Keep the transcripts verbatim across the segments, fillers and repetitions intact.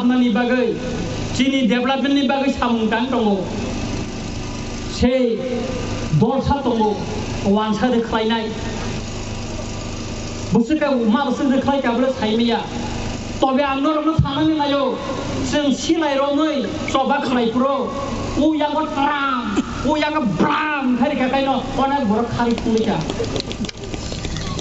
Mani bagwi, chini development ni bagwi samung tang tongo. Sei dolsa tongo, wansa de khlainai. Bwswk ma bwswk de khlai ka bwle sai maya. Tobe ang norokno sanani naio, chwng silai romwi choba khlai phuru, u yago tram, u yago bram khai rikha kaino onek borok khari thungwi kha.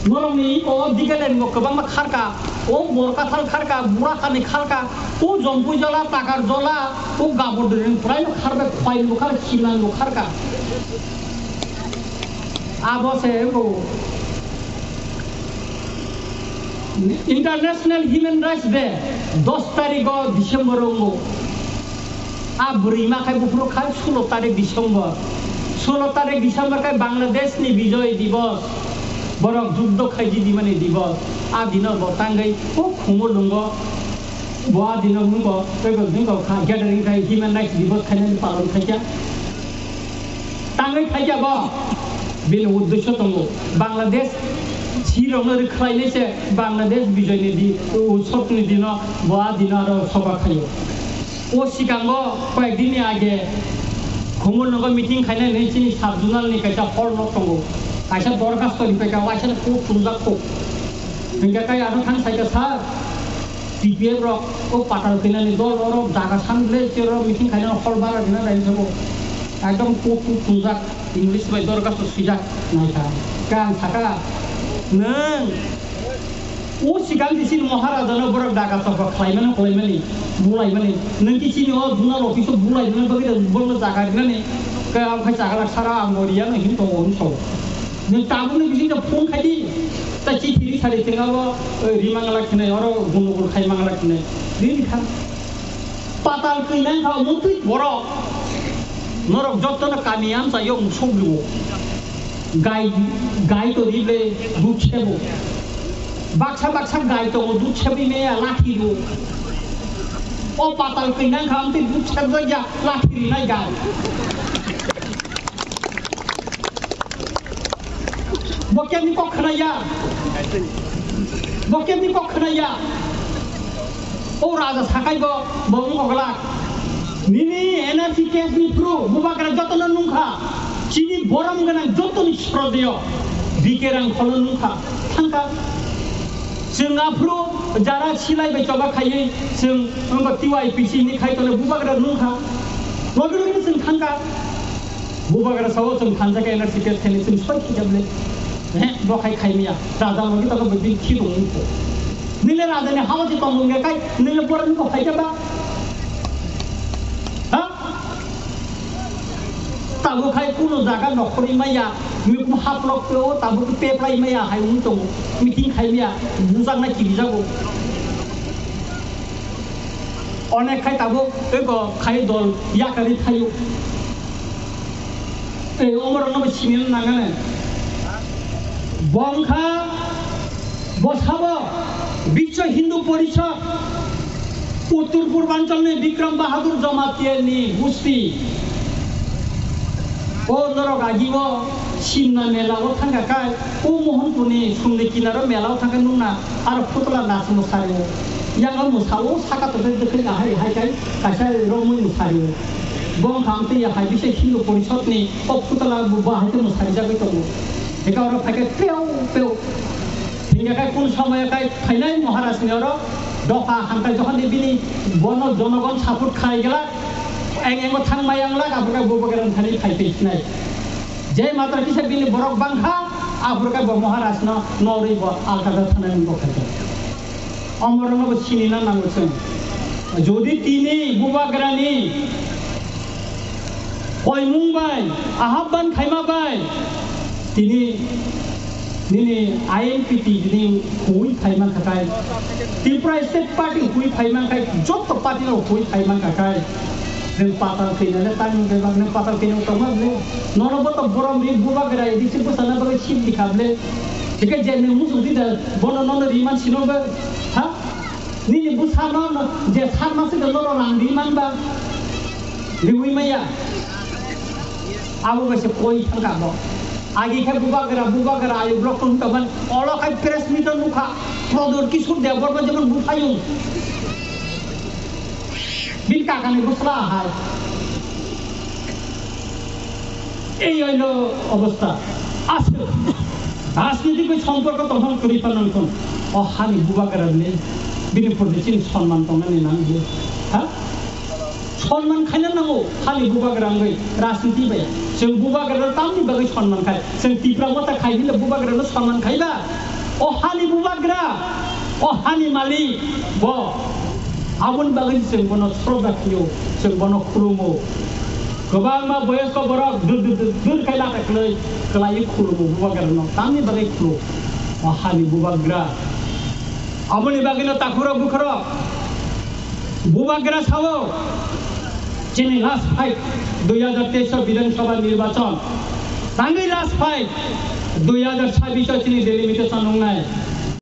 Norokni o Digalengo kwbangma kharka, o Borkathal kharka, Burathani kharka, o Jompuijala, Takarjala, o Gabodorni puraino kharbe, Khwailwng kharka, Khimnangbo kharka. Abo se bo International Human Rights Day dos tarikh o December o wngo. A bwrwi ma khai buphuru khai sulo tarik December. Sulo tarik December khai Bangladesh ni Bijoy Divos. Borok juddo khaiji dimani divos. A dino bo tangwi o Khumulwngo bo a dino wngkha, tei bo wngkha kha gathering khai Human Rights Divos khainani palon khaikha. Tangwi khaikha bo. Bini uddesyo tongo. Bangladesh sirokno rwkhlainai se Bangladesh Bijoy ni di, Utsav ni dino bo a dino aro soba khaio. O sikango koyek din ni age Khumulwngo meeting khainani chini sub zonal ni kaisa hall nok tongo. Kaisa dorkhasto ripaikha, waisa kok thumjak kok. Hingkhe kai ano thang saikha sir, T P F rok o patal khainani dol oro jaga san le chero meeting khainani hall bara dina dai sabo. Ekdom kok kok thumjak English bai dorkhasto swijak naikha. Khe ang sakha nwng O sikang di sini Maharaja no borok daga tokra khlaimani, khlaimani, bulaimani. Nang ki sini o zonal office o bulaimani bagwi da borok no jaga rinani. Ka ang khai jaga lak sara ang bo riya no hin tongo hwn so. Nang tabuk ni bising da phone khai di. Ta chithi ri sari tenga bo, eh, ri mangala khinai, oro gunugul khai mangala khinai. Ri ri kha. Patal kwi nang kha mutwi borok. Norok jotto no kami amsa yok sok liwo. Gai, gai to rible dut sebo. Baksa baksa gai tongo dut sebwi meya lathi ro. O patal kwi nang kha amtwi dut sebjak ya lathi rinai gai. Bo kemni kok khna ya? Bo kemni kok khna ya? O raja sakai bo, bo wng oglak. Nini N R C case ni phuru bubagra jotono nungkha. Chini borom gwnang jotoni srodeyo. Bikerang kholo nungkha. Thangkha. Chwng aphuru jara silai bai choba khaiwi chwng wngkha T Y P C ni khai tole bubagra nungkha. Logi logi chwng thangkha. Bubagra sao chwng thansa khe N R C case khainai chwng soi khijak le. He, bo khai khai miya. Raja logi tabo bwdwi khi tong wngkho. Nile raja ni hawa se tong wngya kai, nile borok ni ko khai ba. Ha? Tabo khai kuno jaga nokhorwi maya, mikum haplok pe o tabo ke peplai maya hai wng tongo. Meeting khai miya, bujak na kiri jago. Onek khai tabo eko khai dol yakari thaio. Tei omorokno bo sini nangani. Bongkha bosabo Biswa Hindu Porishad Uttor Purbanchal ni Bikram Bahadur Jamatia ni gusti. O norok agi o Simna mela o thangka kai, o Mohanpur ni sumni kinaro mela o thangka nungna aro putla nas mwsari o. Yang o mwsa o saka totoi dwkhwlwng ahai hai kai kaisa romwi mwsari o. Bongkha amtwi ya hai bise Hindu Porishad ni o putla bo bahai tongmo sarijagwi tongo. Eka oro phaikhe peo peo. Hingkhe kai kun somoyo kai phainai Maharaj ni oro dopha hamkrai jokhon di bini bono jonogon support khai gela eng engo thang mai ang lak aphuru kai bo bogerang thani phai phai sinai. Je matra kisa bini borok bangkha aphuru kai bo Maharaj no norwi bo alkada thanai bo khai. Omorokno bo sinina nango chwng. Jodi tini bubagrani koimung bai, ahapban khaima bai, tini nini I N P T ni hui phaima khakai, Tripura State Party hui phaima khai, jotto party no hui phaima khakai. Nwng patal khaina le tang nwng bebak, nwng patal khaina tongma le. Nono bo to borom ri bubagra ri se bwsana bagwi sip dikha le. Thikhe je nwng muchung di da bono nono ri man sino ba. Ha? Nini bwsano no je sat masuk da nono rang ri man ba. Riwi maya. Abo bai se koi thangka bo. Agi khe bubagra, bubagra ayo block tong ka ban. Olo khai press meet nukha. Prodor Kishore Debbarma jemon buphayung. Bini kakani bwsla hai. Ei oino obostha. Aswk rajniti bai somporko tongthok kwrwi phano wngkon. O hani bubagrani bini purti chini sonman tongnani nangdi. Ha? Sonman khaina nango hani bubagra wngwi rajniti bai. Chwng bubagrano tamni bagwi sonman khai? Chwng Tipra motha khai hinle bubagrano sonman khaiba? O hani bubagra, o hani malik, bo. Aboni bagwi chwng bono sroddha khio, chwng bono khulumo. Kwbangma boyosko borok dur dur dur dur khai lata kwlwi kwlaiwi khulumo bubagrano. Tamni bagwi khulumo? O hani bubagra. Aboni bagwino takhurok bukhurok bubagra sao, chini last fight dui hajar teis o Bidhan Sabha nirbachon. Tangwi last fight dui hajar sabbish o chini delimitation wngnai.